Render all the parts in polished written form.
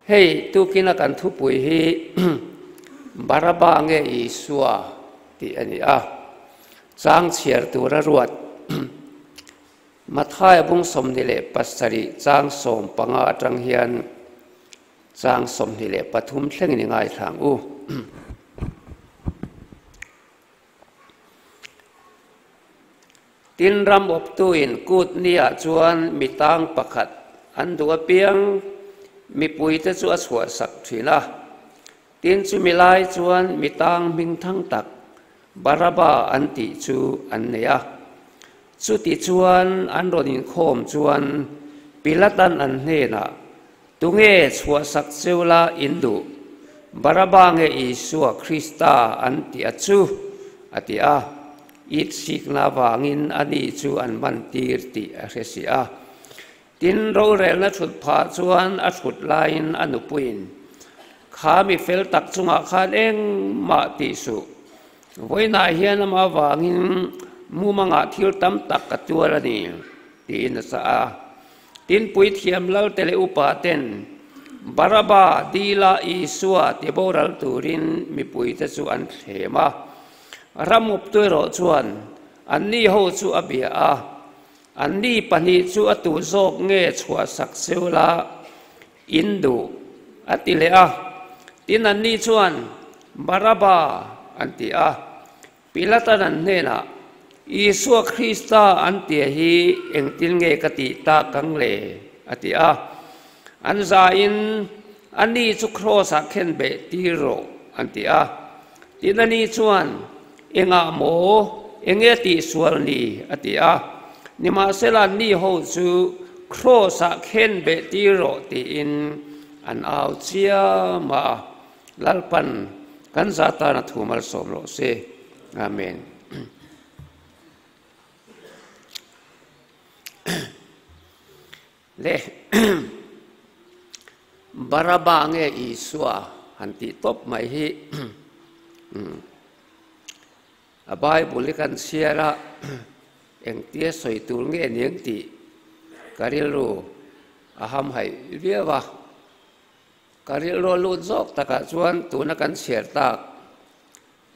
Hei tukina kan thupui hi Baraba nge Isua tih a ni a, chang chhiar tura ruat Mathaia bung 27 chang 15 atang hian chang 23 thlengin i ngaithla ang u. Tin ram awptuin kut niah chuan mi tang pakhat an duh apiang mipuite chu a chhuahsak thin a. Tin chumi lai chuan mi tang hming thang tak Baraba an tih chu an nei a. Chuti chuan an rawn inkhawm chuan Pilatan an hnenah, Tunge chhuahsak cheu la in duh? Baraba nge Isua Krista an ti a chu? a ti a. It sikna avangin ani chu an mantir tih a hre si a. Tin, rorelna thut phah chuan a thut laiin a nupuiin, Kha mi fel tak chungah khan engmah tih suh. Vawiinah hian amah avangin mumangah thil tam tak ka tuar a ni, tiin a chah a. Tin, puithiam lalte leh upa ten Baraba dila Isua ti boral turin mipuite chu an thlem a. Ramuptu erawh chuan anni ho chu a bia a, Anni pahnih chu a tu zawk nge chhuahsak sela in duh? a ti leh a. Tin, anni chuan Baraba an ti a. Pilatan an hnenah, Isua Krista an tia hi engtin nge ka tih tak ang le? a ti a. An zain, Ani chu kraws-ah khenbeh tir rawh, an ti a. Tin ani chuan, Engah maw? Enge tihsual ni? a ti a. Nimahsela anni ho chu kraws-ah khenbeh tir rawh tiin an au chiam a. Lalpan kan za tan a thu malsawm rawh se. Amen. Le Baraba nge Isua han tih tawp mai hi a Bible hi kan chhiar a, engtia sawi tur nge niang tih ka rilru a hamhaih viau a. Ka rilru a lut zawk takah chuan tuna kan chhiar tak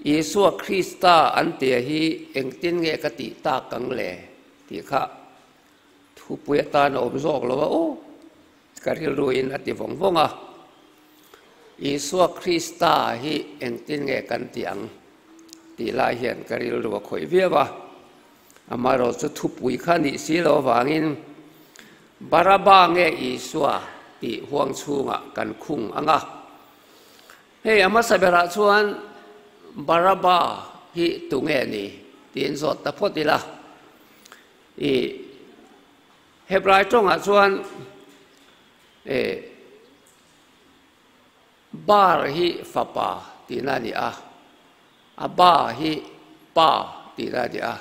Isua Krista an tia hi engtin nge ka tih tak ang le tih kha thupui atan a awm zawk lo a aw ka rilruin a ti vawng vawng a. Isua Krista hi engtin nge kan tih ang tih lai hian ka rilru a khawih viau a. Amaherawh chu thupui kha nih si lo avangin Baraba nge Isua tih huang chhungah kan khung ang a. Hei a hmasa berah chuan Baraba hi tu nge ni tiin zawt ta phawt ila. I Hebrai tawngah chuan e Bar hi fapa tihna a ni a, a ba hi pa tihna a ni a.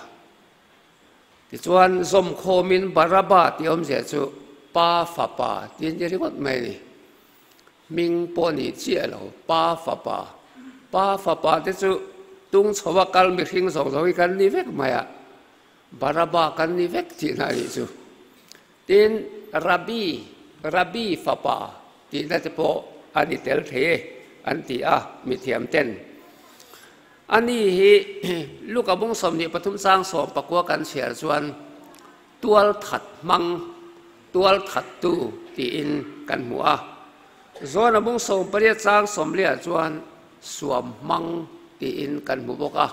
Tichuan zawmkhawmin Baraba tih awmzia chu pa fapa tih a ni ringawt mai a ni. Hming pawh ni chiah lo, pa fapa. Pa fapa te chu tung chhoa kal mihring zawng zawng hi kan ni vek mai a, Baraba kan ni vek tihna a nih chu. Tin, Rabbi, Rabbi fapa tihna te pawh a ni tel thei e, an ti a, mithiam ten. Ani hi Luka bung 23 chang 19 kan chhiar chuan tual that hmang, tual thattu tiin kan hmu a. Zawna bung 18 chang 40 chuan suam hmang tiin kan hmu bawk a.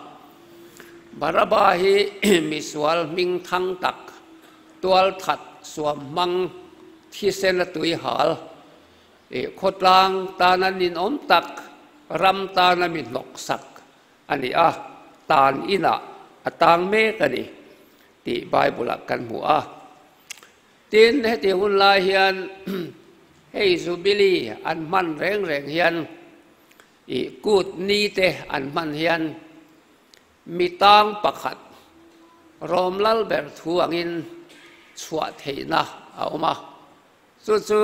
Baraba hi misual hming thang tak, tual that suam hmang thisen a tui hal, ih khawtlang tana ninawm tak, ram tana mi hnawksak a ni a, tan inah a tang mek a ni tih Bible-ah kan hmu a. Tin, heti hun lai hian hei Jubilee an hman reng reng hian ih kut ni te an hman hian mi tang pakhat rawm lal ber thu angin chhuah theihna a awm a, chu chu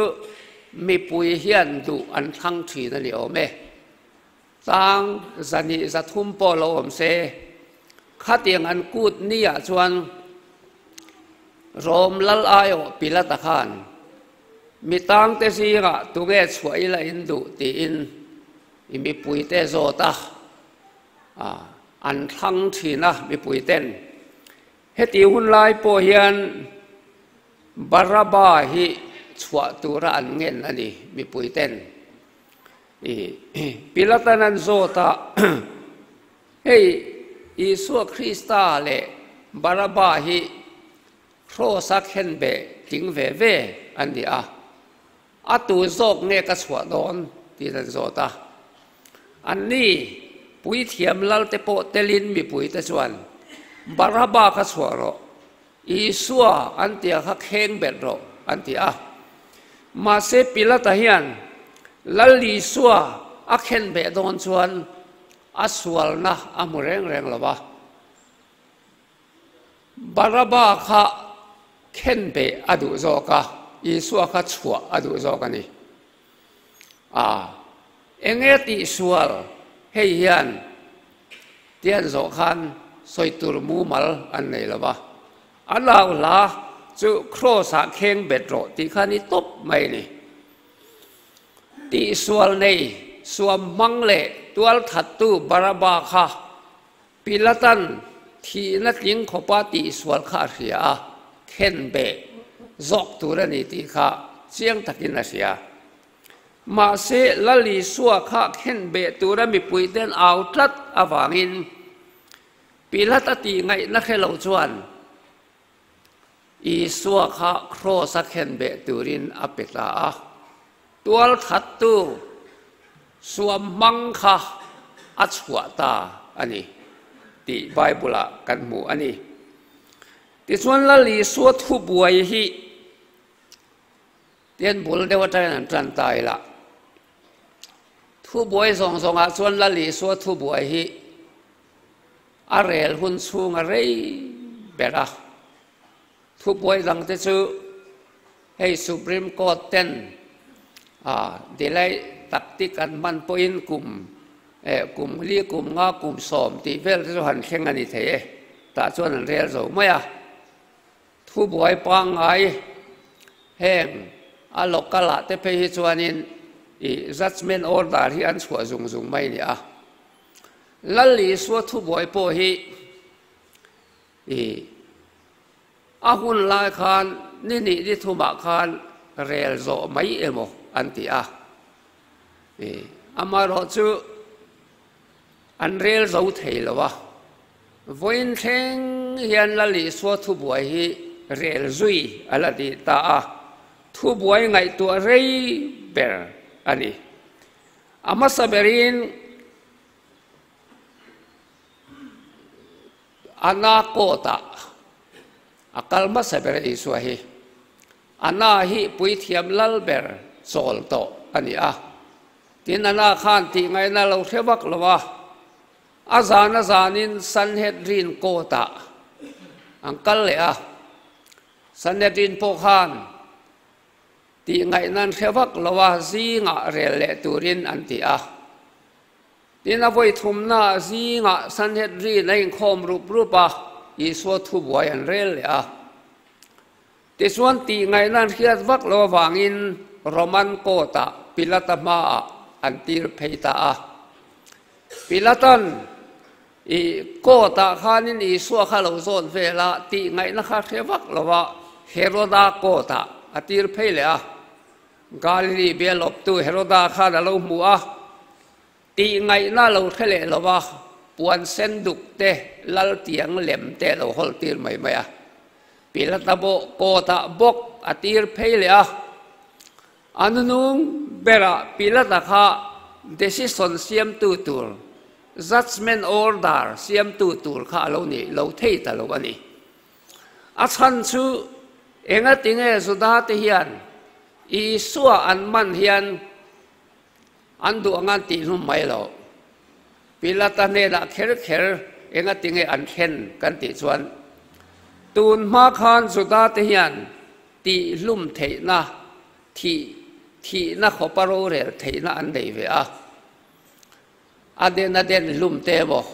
mipui hian duh an thlang thin a ni awm e. Tang zahnih zathum pawh lo awm se, khatiang an kut niah chuan Rom lal aiawh Pilata khan Mi tangte zingah tunge chhuah ila in duh tiin i mipuite zawt a, an thlang thin a mipuiten. Heti hun lai pawh hian Baraba hi chhuah tura an ngen a ni mipuiten. I Pilatan an zawt a, hei Isua Krista leh Baraba hi Kraws-a khen beh tling ve ve an ni a, a tu zawk nge ka chhuah dawn tiin an zawt a. Anni puithiam lalte pawh telin mipuite chuan, Baraba kha chhuah rawh, Isua an tia kha kheng bet rawh, an ti a. Mahse Pilata hian Lal Isua a khen beh dawn chuan a sualna a hmu reng reng lo va. Baraba kha khen beh a duh zawk a, Isua kha chhuah a duh zawk a ni. A, enge tihsual hei hian tian zawh khan sawi tur mumal an nei lo va, a lau hla chu Kraws-ah kheng bet rawh tih kha ni tawp mai a ni. Tihsual nei suam hmang leh tualthattu Baraba kha Pilatan thihna tling khawpa tihsual kha a hria a, khen beh zawk tur a ni tih kha chiang takin a hria. Mahse, Lal Isua kha khen beh tura mipuiten au tlat avangin Pilat a tih ngaihna hre lo chuan Isua kha kraws-a khen beh turin a pe ta a. Tualthattu suam hmang kha a chhuah ta a ni tih Bible-ah kan hmu a ni. Tichuan Lal Isua thubuai hi tian bul deuh atangin an tan ta ila. Thubuai zawng zawngah chuan Lal Isua thubuai hi a rel hun chhung a rei ber a. Thubuai dangte chu hei Supreme Court ten a delay tactic an hman pawhin kum eh kum li kum nga kum sawm tih vel te chu han thleng a ni thei e, tah chuan an rel zo mai a. Thubuai pangngai heng a local ah te phei hi chuanin ih judgement order hi an chhuah zung zung mai a ni a. Lal Isua thubuai pawh hi I a hun lai khan ni hnih ni thumah khan rel zawh mai emaw an ti a. I amaherawh chu an rel zo thei lo a. Vawiin thleng hian Lal Isua thubuai hi rel zui a la ni ta a, thubuai ngaihtuah rei ber a ni. A hmasa berin Anna court-ah a kal hmasa ber Isua hi. Anna hi puithiam lal ber chawl tawh a ni a. Tin, Anna khan tih ngaihna lo hre vak lo a, a zan a zanin Sanhedrin court-ah an kal leh a. Sanhedrin pawh khan tih ngaihna an hre vak lo a, zingah rel leh turin an ti a. Tin, a vawi thumna zingah Sanhedrin a inkhawm rup rup a, Isua thubuai an rel leh a. Tichuan, tih ngaihna an hriat vak lo avangin Roman court-ah Pilata hmaah an tir phei ta a. Pilatan i court-ah khanin Isua kha lo zawn vel a, tih ngaihna kha hre vak lo a, Heroda court-ah a tir phei leh a. Galili bialawptu Heroda khan a lo hmu a, tih ngaihna lo hre leh lo va, puan sen duk te, lal tiang lem te a lo hawl tir mai mai a. Pilata bawh kawtah bawk a tir phei leh a. A nunung berah Pilata kha decision siamtu tur, judgement order siamtu tur kha a lo nih lo thei ta lo a ni. A chhan chu engatinge Juda te hian Isua an man hian an duh anga an tihhlum mai lo. Pilata hnenah kher kher engatinge an thlen kan tih chuan tun hma khan Juda te hian tihhlum theihna, thih, thihna khawpa rorel theihna an nei ve a. A den a den hlum te emaw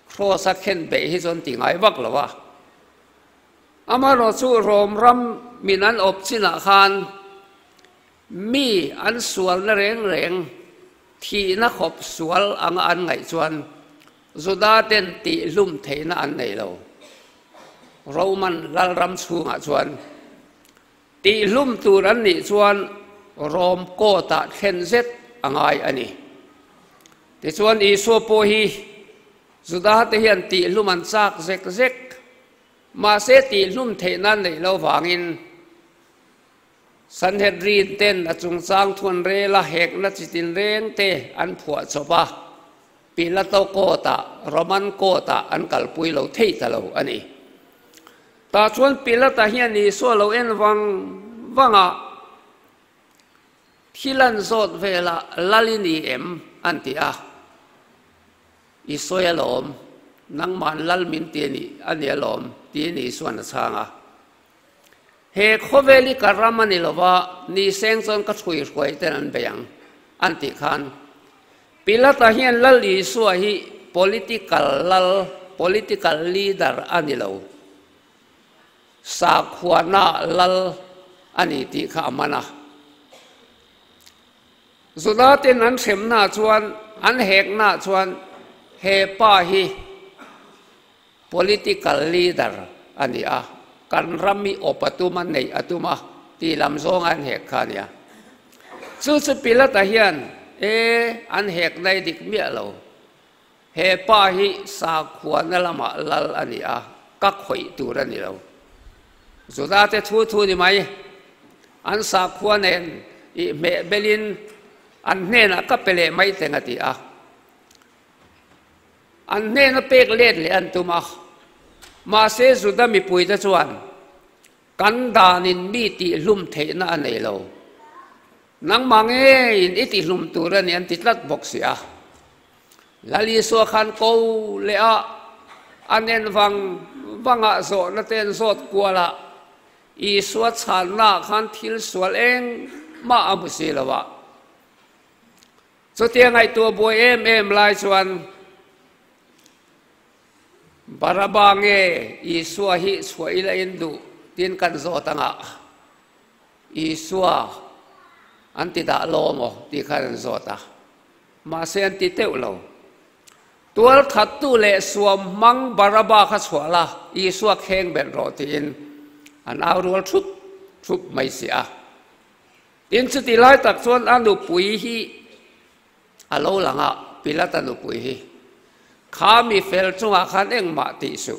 Kraws a khen beih hi chuan ti ngai vak lo a. Amaherawhchu Rom ram min an awp chinah khan Mi an sualna reng reng thihna khawp sual anga an ngaih chuan Juda-ten tihhlum theihna an nei lo. Roman lalram chhungah chuan tihhlum tur an nih chuan Rom court-ah thlen zet a ngai a ni. Tichuan Isua pawh hi Juda-te hian tihhlum an chak zek zek. Mahse tihhlum theihna an neih lo vangin Sanhedrin ten a chungchang thuan rela hekna chi tinreng te an phuah chawp a, Pilato court-ah, Roman court-ah an kalpui lo thei ta lo a ni. Tah chuan Pilata hian Isua lo en vang vang a, Thil an zawt velah lal i ni em? an ti a. I sawi alawm, nangman lal min ti a ni a ni alawm, tiin Isua'n a chhang a. He khawvel hi ka ram a ni lo va, ni seng chuan ka hrui hruai ten an bei ang, an tih khan. Pilata hian Lal Isua hi political lal, political leader a ni lo, sakhuana lal a ni tih kha a man a. Juda ten an hremna chuan, an hekna chuan he pa hi Political leader a ni a, kan ram hi awp a tum a, neih a tum a tih lam zawng a an hek kha a nia. Chu chu Pilata hian e an hek nai dik miah lo, he pa hi sakhuana lamah lal a ni a, ka khawih tur a ni lo. Juda te thu thu ni mai, an sakhua nen ihmeh belin an hnenah ka pe leh mai teng a ti a. An hnena pek let leh an tum a, mahse Juda mipuite chuan kan danin mi tihhlum theihna a nei lo. Nangmah ngeiin i tihlum tur a ni an ti tlat bawk si a. Lal Isua khan ko leh a, a nen vang vangah zawhna te an zawt kual a, Isua chhannaah khan thil sual engmah a hmu si lo a. Chutia ngaihtuah buai em em lai chuan Baraba nge Isua hi chhuah ila in duh tiin kan zawt anga Isua an ti dah lo maw tih khan an zawt a, mahse an ti teuh lo. Tual thattu leh suam hmang Baraba kha chhuah la, Isua kheng belh rawh tiin an au rual thup thup mai si a. Tin, chuti lai tak chuan a nupui hi a lo lang a, Pilata nupui hi. Kha mi fel chungah khan engmah tih suh.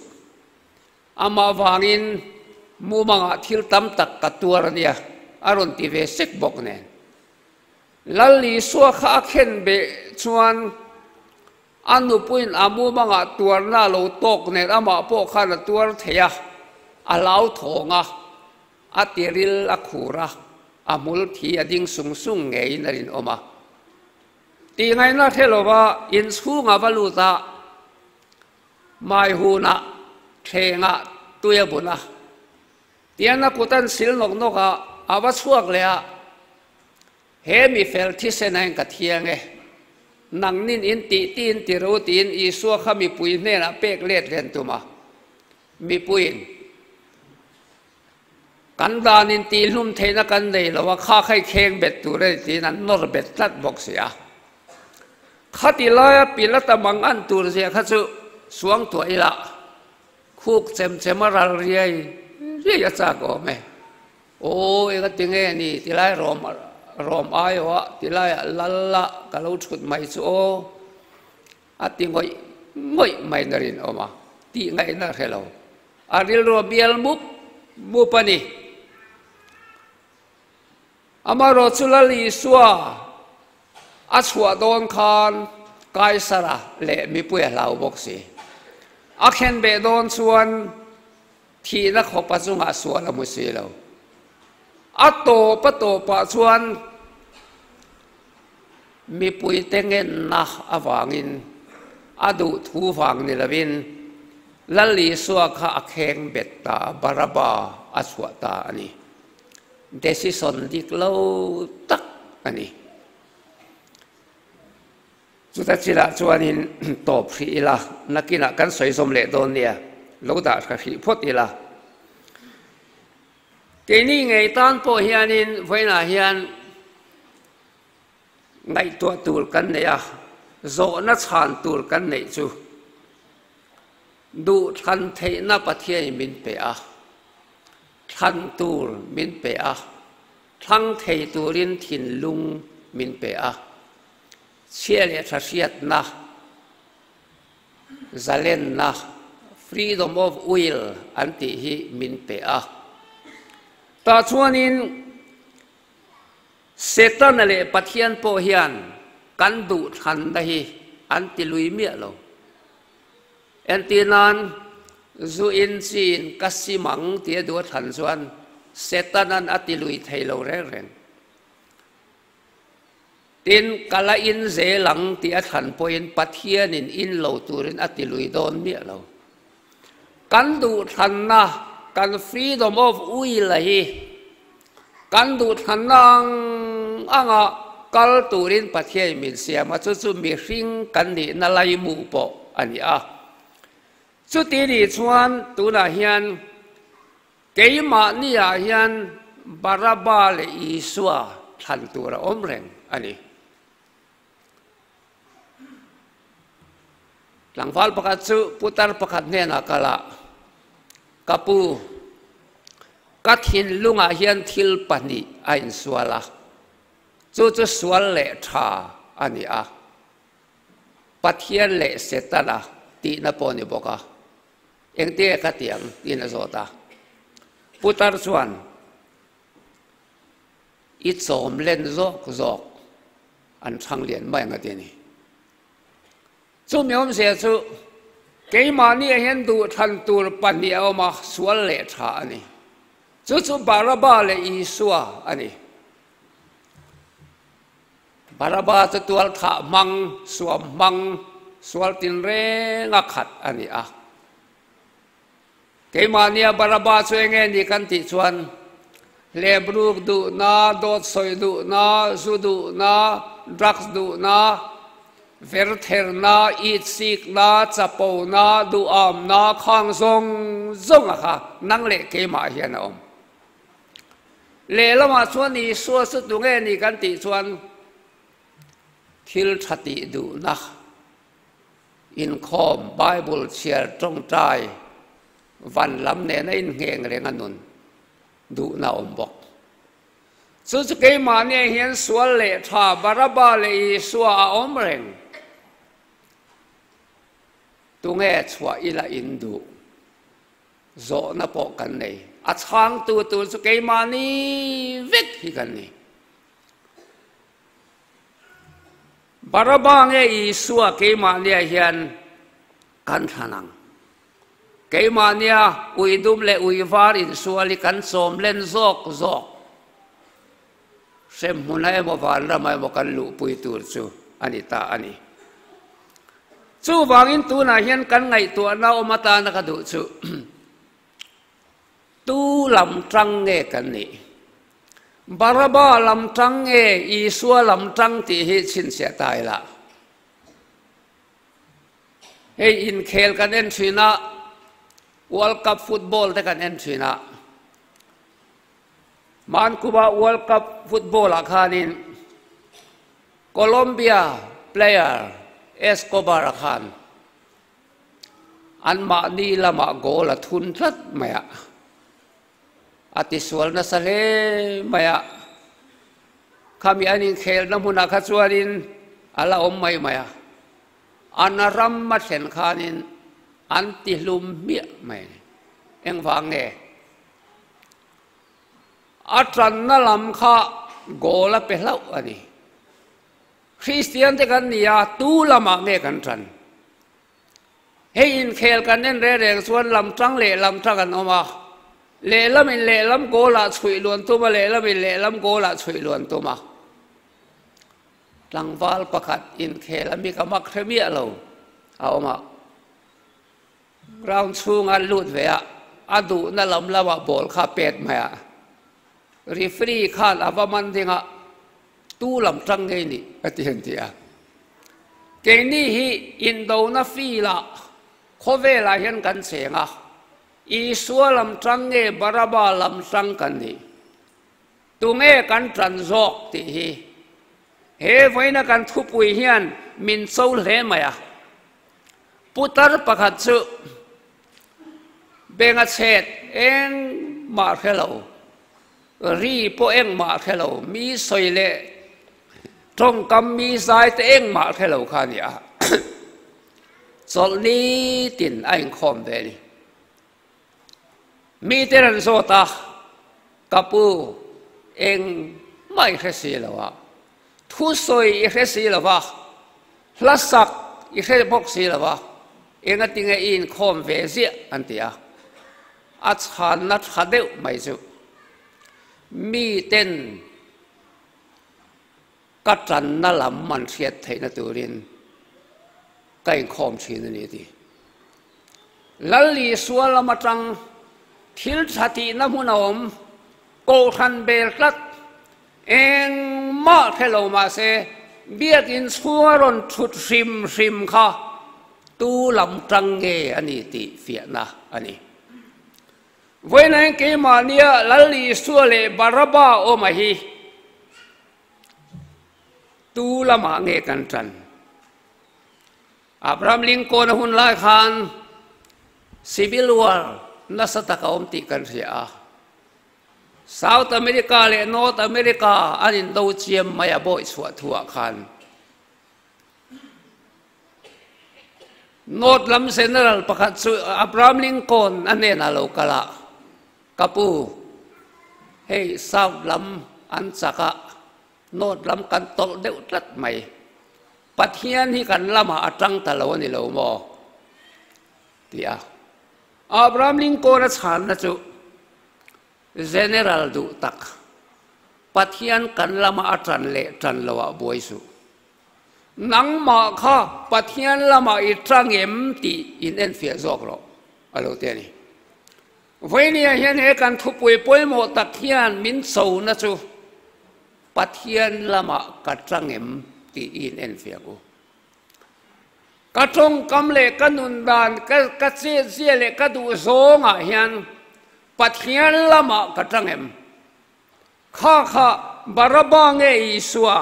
Amah vangin mumangah thil tam tak ka tuar a nia, a rawn ti ve sek bawk nen. Lal Isua kha a khen beh chuan a nupuiin a mumangah tuarna a lo tawk nen amah pawh khan a tuar thei a, a hlauthawng a. A tiril a khur a, a hmul thi a ding sung sung ngeiin a rinawm a. Tih ngaihna hre lova inchhungah va lut a, mai hunah thlengah tui a bun a. Tian a kut an sil nawk nawk a, a va chhuak leh a, He mi fel thisen a in ka thiang e, nangnin in tih tiin ti ro tiin Isua kha mipui hnenah pek let len tum a. Mipuiin kan danin tihhlum theihna kan nei lo a, kha kha i kheng bet tur a ni tiin an nawr bet tlat bawk si a. Khati laia Pilata mang an tur zia kha chu suang tuah ila khuk chem chem a ral riai riai a chak awm e. Aw eng a ti nge ni tilai rawm rawm aiawh a tilaiah lal a ka lo thut mai chu aw. A ti ngawih ngawih mai na rinawm a, tih ngaihna a hre lo. A rilru a bial mup mup a ni. Amaherawh chu Lal Isua a chhuah dawn khan Kaisara leh mipui a hlau bawk si. A khenbeh dawn chuan thihna khawp a chungah sual a hmu si lo. A tawp a tawpah chuan Mipuite ngenna avangin a duh thu vang ni lovin Lal Isua kha a kheng bet ta, Baraba a chhuah ta a ni. Decision dik lo tak a ni. Chuta chilah chuanin tawp hrih ila, nakinah kan sawi zawm leh dawn nia, lo dah hra hrih phawt ila. Keini ngei tan pawh hianin vawiinah hian. Ngaihtuah tur kan nei a, zawhna chhan tur kan neih chu duh thlan theihna Pathianin min pe a, thlan tur min pe a, thlang thei turin thinlung min pe a, chhia leh tha hriatna, zalenna, freedom of will, an tih hi min pe a. Tah chuanin Setana leh Pathian pawh hian kan duh thlanna hi an ti lui miah lo. Entir nan, zu in chin ka sim ang tih a duh a thlan chuan Setana'n a ti lui thei lo reng reng. Tin, ka la in zel ang tih a thlan pawhin Pathianin in lo turin a ti lui dawn miah lo. Kan duhthlanna, kan freedom of will a hi kan duhthlanna ang anga kal turin Pathianin min siam a, chu chu mihring kan nihna laimu pawh a ni a. Chuti nih chuan tunah hian keimahniah hian Baraba leh Isua thlan tur a awm reng a ni. Tlangval pakhat chu putar pakhat hnenah kal a, Ka pu, ka thinlungah hian thil pahnih a insual a, chu chu sual leh tha a ni a, Pathian leh Setana tihna pawh a ni bawk a, engtinge ka ti ang? tiin a zawt a. Putar chuan, I chawm len zawk zawk an chhang lian mai ang a ti a ni. Chumi awmzia chu keimahniah hian duhthlan tur pahnih a awm a, sual leh tha a ni. Chu chu Baraba leh Isua a ni. Baraba chu tual thah hmang, suam hmang, sual tinrenga khat a ni a. Keimahnia Baraba chu enge ni kan tih chuan hlebruk duhna, dawt sawi duhna, zu duhna, drugs duhna, vertherna, itsikna, chapona, duhamna khang zawng zawng a kha nang leh keimah hian a awm. Lehlamah chuan Isua chu tunge ni kan tih chuan thil tha tih duhna, Inkhawm, Bible chhiar tawngtai van lam nena inngheng reng a nun duhna a awm bawk. Chu chu keimahni hian sual leh tha Baraba leh Isua a awm reng. Tunge chhuah ila in duh zawhna pawh kan nei. A chhangtu tur chu keimahni vek hi kan ni. Baraba nge Isua keimahnia hian kan thlan ang? Keimahnia ui dum leh ui var insual hi kan sawm len zawk zawk. Hremhmuna emaw vanrama emaw kan luhpui tur chu a ni ta a ni. Chuvangin tunah hian kan ngaihtuahna awm atana ka duh chu Tu lam tang nge kan nih? Baraba lam tang nge Isua lam tang tih hi chhinchhiah ta ila. Hei inkhel kan en thin a, World Cup football te kan en thin a. Hmankuba World Cup football ah khanin Colombia player Escobar a khan Anmahni lamah goal a thun tlat mai a, a tisual nasa hle mai a. Khami an inkhelna hmunah kha chuanin a la awm mai mai a, an ram a thlen khanin an tihlum hmiah mai a ni. Engvang nge? A tanna lam kha goal a pe hlauh a ni. Kristian te kan ni a, tu lamah nge kan tan? Hei inkhel kan en reng reng chuan lam tang leh lam tang an awm a, lehlam in lehlam goal ah chhuih luan tum a, lehlam in lehlam goal ah chhuih luan tum a. Tlangval pakhat inkhel a mi ka mak hre miah lo a awm a, ground chhunga lut ve a, a duhna lam lamah ball kha a pet mai a, referee khan a va man ding a, Tu lam tang ngei nih ka ti an ti a. Keini hi indona field-ah khawvelah hian kan cheng a, Isua lam tang nge Baraba lam tang kan nih? Tunge kan tan zawk tih hi He vawiina kan thupui hian min cho hle mai a. Putar pakhat chu benga chhet engmah hre lo, ri pawh engmah hre lo, mi sawi leh tawngkam mi zai te engmah hre lo kha a ni a. Chawlh nitin a inkhawm ve a ni. Mite an zawt a, Ka pu, engmah i hre si lo a, thusawi i hre si lo va, hla sak i hre bawk si lo va, engatinge i inkhawm ve ziah? an ti a. A chhanna tha deuh mai chu, Miten ka tanna lam an hriat theihna turin ka inkhawm thin a ni a ti. Lal Isua lam atang thil tha tihna hmun a awm, kohhran bel tlat, engmah hre lo mahse biakin chhunga rawn thut hrim hrim kha tu lam tang nge a ni tih fiahna a ni. Vawiin keimahnia Lal Isua leh Baraba awm a hi tu lamah nge kan tan? Abraham Lincoln a hun lai khan Civil War nasa tak a awm tih kan hria a. South America leh North America an indo chiam mai a bawih chhuah thuah khan North lam General pakhat chu Abraham Lincoln a hnenah lo kal a, Ka pu, hei South lam an chak a, North lam kan tawlh deuh tlat mai. Pathian hi kan lamah a tang ta lo a ni lo maw? ti a. Abraham Lincoln a chhanna chu General duh tak, Pathian kan lamah a tan leh tan loah buai suh. Nangmah kha Pathian lamah i tang em tih in enfiah zawk rawh, a lo ti a ni. Vawinia hian he kan thupui pawimawh tak hian min chona chu Pathian lamah ka tang em tih i in enfiah u. Ka tawngkam leh ka nun dan, ka chetzia leh ka duh zawngah hian Pathian lamah ka tang em? Kha kha Baraba nge Isua?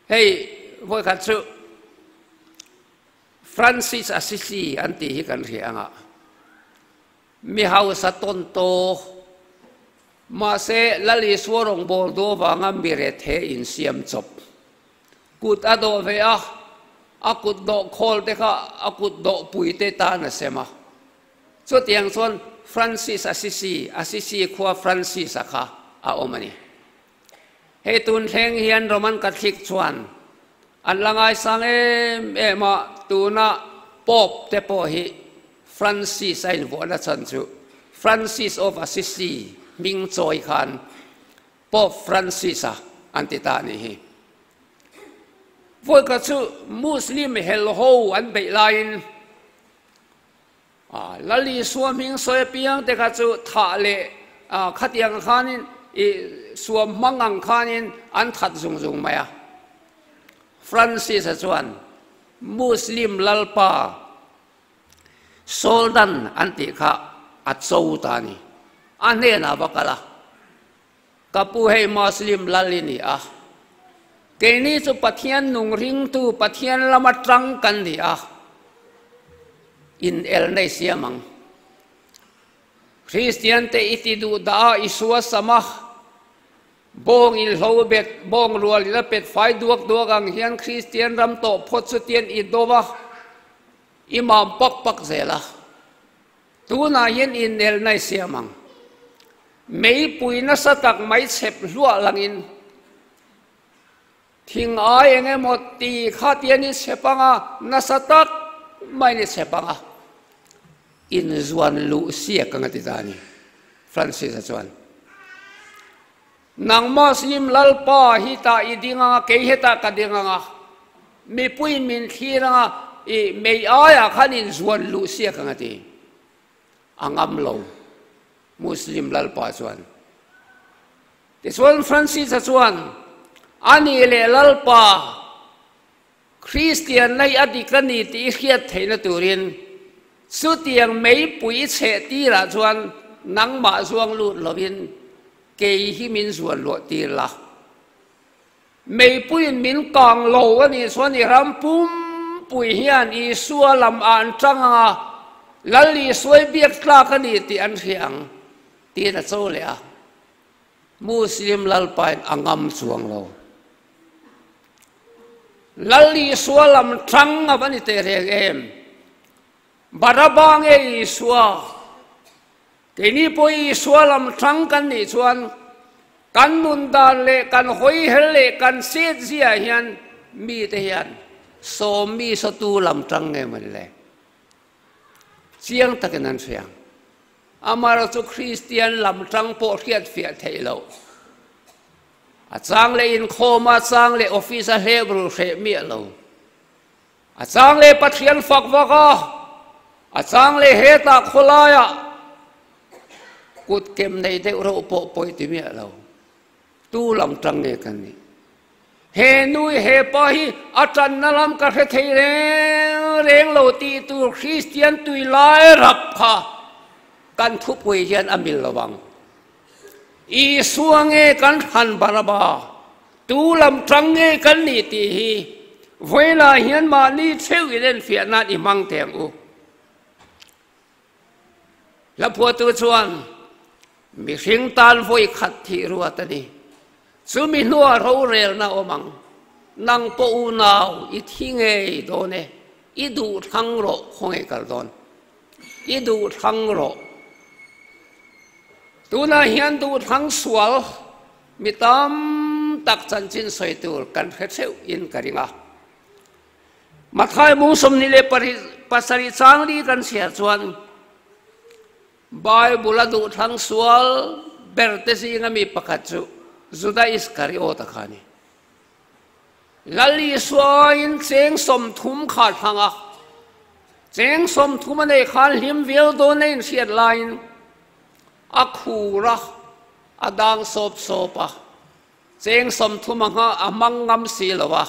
Hei vawikhat chu Francis Assisi an tih hi kan hria anga mi hausa tawn taw mahse Lal Isua rawngbâwl duh avanga mi rethe insiam chawp kut a dawh ve a, a kut dawh khawl te kha a kut dawh pui te tan a sem a. Chutiang chuan Francis Assisi, Assisi khua Francis-a kha a awm a ni. Hei tun thleng hian Roman Catholic chuan an la ngaisang em em a, tuna Pope te pawh hi Francis a invuahna chhan chu Francis of Assisi hming chawi khan Pope Francis-a an ti ta a nih hi. Vawikhat chu Muslim helho an beih laiin Lal Isua hming sawi apiang te kha chu thah leh khatiang khanin i suam hmang ang khanin an that zung zung mai a. Francis-a chuan Muslim lalpa Soldan an tih kha a cho ta a ni. A hnenah va kal a, Ka pu hei Muslim lal i ni a, keini chu Pathian nung ringtu Pathian lama tang kan ni a, in el nei siam ang. Kristian te i ti duh dah a, i suasam a, bawng in hlo bet, bawng rual in a pet fai duak duak ang hian Kristian ram tawh phawt chu tian i do va, i mam pak pak zel a. Tunah hian inel nai siam ang. Meipui nasa tak mai chhep hluah langin thing ai eng emaw ti kha tian i chhep ang a, nasa tak maiin i chhep ang a, inzuan luh siak ang a ti ta a ni, Francis-a chuan. Nang Muslim Lalpa hi tah i ding ang a, kei hetah ka ding ang a, mipuiin min thlir ang a, i mei aiah khan inzuan luh siak ang a ti. A ngam lo, Muslim Lalpa chuan. Tichuan Francis-a chuan, A nih leh Lalpa, Kristian nei a dik a ni tih i hriat theihna turin chutiang meipui i chheh tirah chuan nangmah zuang lut lovin, Kei hi min zuan luah tir la. Meipuiin min kang lo a nih chuan i ram pumpui hian Isua lam ah an tang ang a, Lal Isuai biak tlak a ni tih an hria ang, tiin a cho leh a. Muslim lalpain a ngam chuang lo. Lal Isua lam tang a va ni teh reng em? Baraba nge Isua? Keini pawh Isua lam tang kan nih chuan kan nun dan leh kan hawi hel leh kan set zia hian mite hian sawm mi sawtu lam tang nge mawni le? Chiang takin an hria. Amaherawhchu chu Kristian lam tang pawh hriat fiah theih loh. A chang leh inkhawm a, chang leh office a hlep ru hreh miah lo. A chang leh Pathian fak vak a, a chang leh hetah khawlaiah kut kem nei deuh reuh pawh pawi ti miah lo. Tu lam tang nge kan nih? He nui he pa hi a tanna lam ka hre thei reng reng lo tih tur Kristian tui lai rap kha kan thupui hian a mil lo ang. Isua nge kan hran Baraba? Tu lam tang nge kan nih tih hi vawilah hian mahni theuh in enfiah nan i hmang teh ang u. Hlaphuatu chuan mihring tan vawi khat thih ruat a ni. Chumi hnuah rorelna awm ang. Nang pawh unau i thi ngei dawn e, i duh thlang rawh khawngaih kal dawn. I duh thlang rawh. Tunah hian duh thlang sual mi tam tak chanchin sawi tur kan hre theuh in ka ring a. Matthai bung 27 chang li kan chhiar chuan Bible a duh thlang sual ber te zinga mi pakhat chu Juda Iskariot-a kha a ni. Lal Isuain cheng 30 kha a thlang a, cheng 30 a nei khan hlim viau dawn a inhriat laiin a khur a, a dang sawp sawp a. Cheng 30 a nghah a hmang ngam si lo a.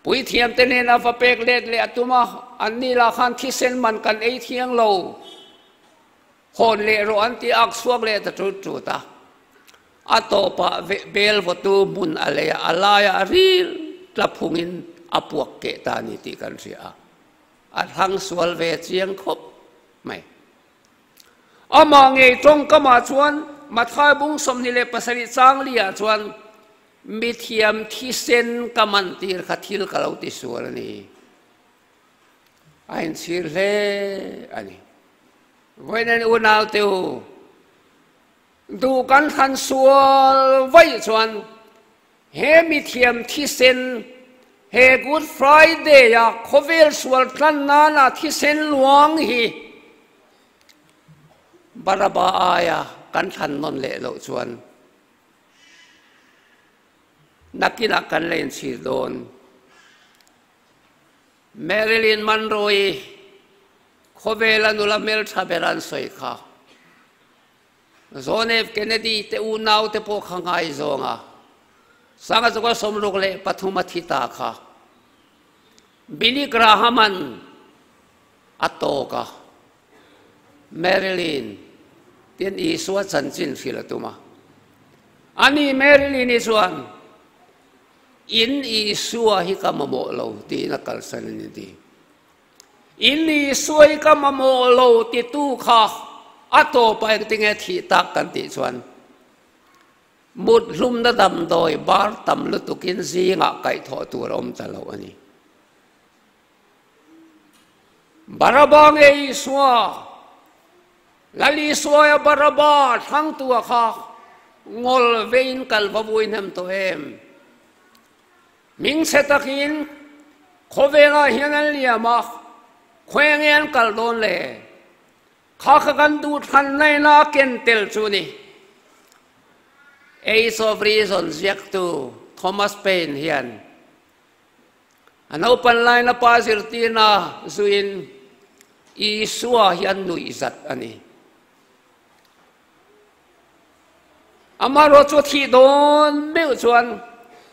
Puithiamte hnena va pek let leh a tum a, anni lah khan thisen man kan ei thiang lo, hawn leh rawh an ti ak chhuak leh ta tut tut a. A tawpah bel vawtu hmun a lei a, a laiah a ril tla phungin a puak keh ta a ni tih kan hria a. A thlang sual ve chiang khawp mai. Amah ngei tawngkamah chuan Matthai bung 27 chang liah chuan mithiam thisen ka man tir kha thil ka lo ti sual a ni. A inchhir hle a ni. Vawiin unau te u, duh kan thlan sual vaih chuan he mithiam thisen he Good Friday a khawvel sual tlan nana thisen luang hi Baraba aia kan thlan nawn leh loh chuan nakinah kan la inchhir dawn. Marilyn Monroe-i khawvela nula hmeltha ber an sawi kha. John F. Kennedy te unau te pawh kha ngaizawng a, sanga chuka 63 a thi ta kha. Billy Graham-a'n a tawk a, Marilyn tin Isua chanchin hrilh a tum a. Ani Marilyn-i chuan, In Isua hi ka mamawh lo tiin a kalsan a ni ti. In Isua hi ka mamawh lo titu kha a tawpah engtinge thih tak kan tih chuan mut hlumna damdawi bar tam lutukin zingah kaihthawh tur a awm ta lo a ni. Baraba nge Isua? Lal Isuaia Baraba thlangtua kha ngawl vein kal va vui hnem tawh em? Hming chhe takin khawvelah hian an liam a, khawi nge an kal dawn le? Kha kha kan duh thlan laina a ken tel chu ni. Age of Reason ziaktu Thomas Paine hian A naupan laina pa zirtirna zuiin Isua hi an nuih zat a ni. Amaherawh chu thih dawn meuh chuan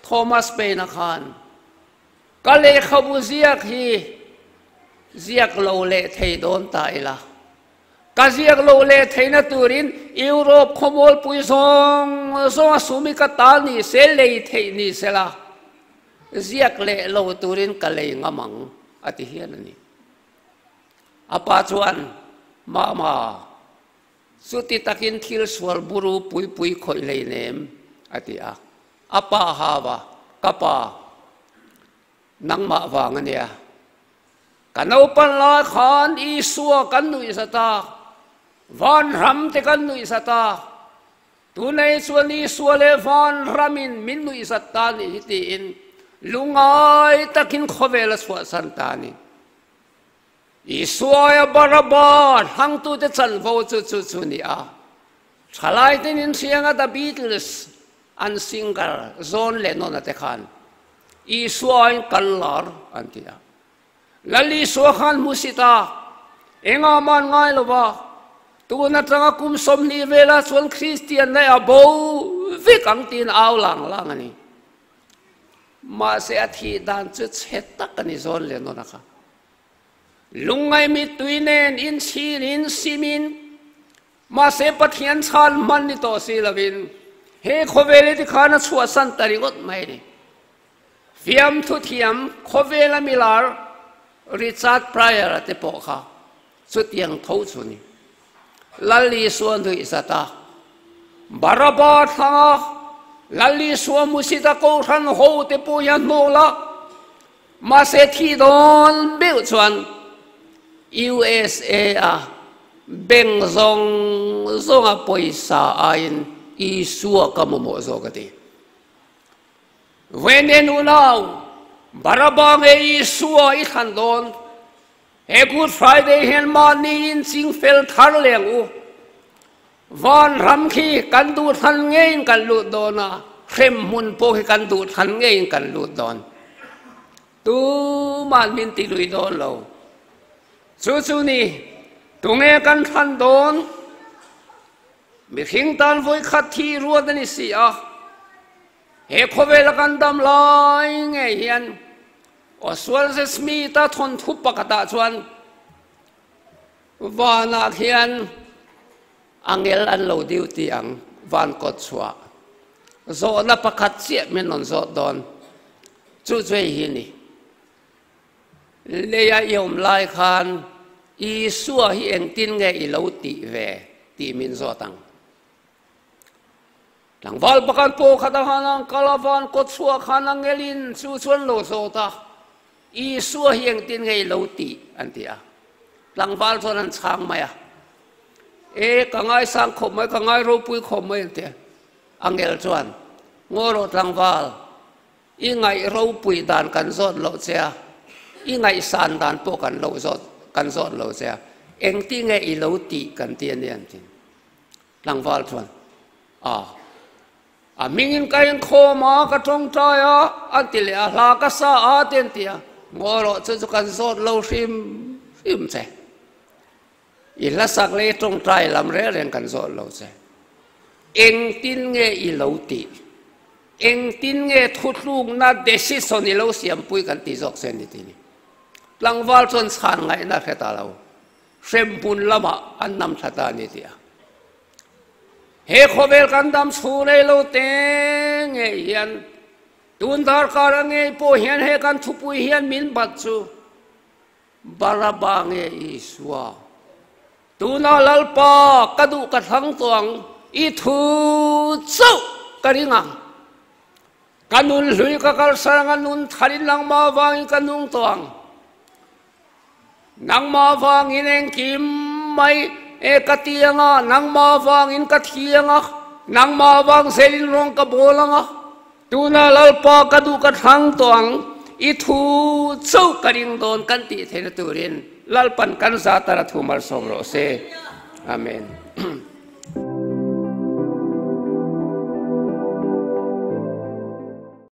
Thomas Paine-a khan ka lehkhabu ziak hi ziak lo leh thei dawn ta ila. Ka ziak lo leh theihna turin Europe khawmualpui zawng zawnga sumi ka ta ni se, lei theih ni sela, ziak leh lo turin ka lei ngam ang, a ti hial a ni. A pa chuan, Mama, chuti takin thil sual buru pui pui khawih hlei nem, a ti a. A pa hava, Ka pa, Nangmah vang a nia. Ka naupan lai khan Isua kan nuih zat a, vanram te kan nuih zat a, tunei chuan Isua leh vanramin min nuih zat ta nih hi tiin lungai takin khawvel a chhuahsan ta a ni. Isua aia Baraba hlangtute chanvo chu chu chu ni a. Thalai ten inhrianga The Beatles an singer John Lennon-a te khan Isua in kal lar an ti a. Lal Isua khan hmusit a, engah man ngai lo va, tun atanga kum 20 velah chuan Kristian na a bo vek ang tiin au lang lang a ni. Mahse a thih dan chu chhe tak a ni John Lennon-a kha. Lungngai mittui nen inchhirin simin mahse Pathian chhan hman ni tawh si lovin he khawvel hi tikhan a chhuahsan ta ringawt mai a ni. Fiamthu thiam khawvela milar Richard Pryor-a te pawh kha chutiang tho chu ni. Lal Isua nuih zat a, Baraba thlanga Lal Isua hmusita Kohhran hote pawh hian hnawh la, Mahse thi dawn beuh chuan USA a bank zawng zawnga pawisa aiin Isua ka mamawh zawk a ti. Vene nunau, Baraba nge Isua i thlan dawn? He Good Friday hian mahni in ching fel thar leng u. Van ram khi kan duh thlan ngeiin kan lut dawn a, hrem hmun pawh khi kan duh thlan ngeiin kan lut dawn. Tuman min ti lui dawn lo. Chu chu ni, tunge kan thlan dawn? Mihring tan vawi khat thi ruat a ni si a, he khawvela kan dam lai ngei hian Oswald Smith-a thawnthu pakhatah chuan, Vanah khian angel an lo duty ang, van kawt chhuah. Zawhna pakhat chiah min rawn zawt dawn. Chu chu hei hi ni. Leia i awm lai khan Isua hi engtin nge i lo tih ve tih min zawt ang. Tlangval pakhat pawh khat a han ang kal a, van kawt chhuah khan angelin chu chu an lo zawt a, Isua hi engtin nge i lo tih? an ti a. Tlangval chuan an chhang mai a, E, ka ngaisang khawp mai, ka ngai ropui khawp mai an ti a. Angel chuan, Ngaw rawh tlangval, i ngaih ropui dan kan zawt loh che a, i ngaihsan dan pawh kan lo zawt, kan zawt lo che a, engtin nge i lo tih kan ti a ni an ti. Tlangval chuan, A, a hmingin ka inkhawm a, ka tawngtai a, an ti leh a, hla ka sa a te an ti a, ngaw rawh chu chu kan zawt lo hrim hrim che. I hla sak leh i tawngtai lam reng reng kan zawt lo che. Engtin nge i lo tih? Engtin nge thutlukna decision i lo siampui kan ti zawk che ni ti ni. Tlangval chuan chhan ngaihna hre ta lo. Hremhmun lamah an nam thla ta a ni tih a. He khawvel kan dam chhu rei lo te ngei hian tun darkar a ngei pawh hian he kan thupui hian min bat chu Baraba nge Isua. Tuna Lalpa ka duh ka thlang tawh ang i thu chauh ka ring ang. Ka nun hlui ka kalsan anga nun tharin nangmah avangin ka nung tawh ang. Nangmah avangin engkim mai e ka ti anga, nangmah avangin ka thi anga, nangmah avang zelin rawng ka bawl anga, tuna Lalpa ka duh ka thlang tawh ang, i thu chauh ka ring dawn kan tih theihna turin Lalpan kan za tara thu malsawm rawh se. Amen.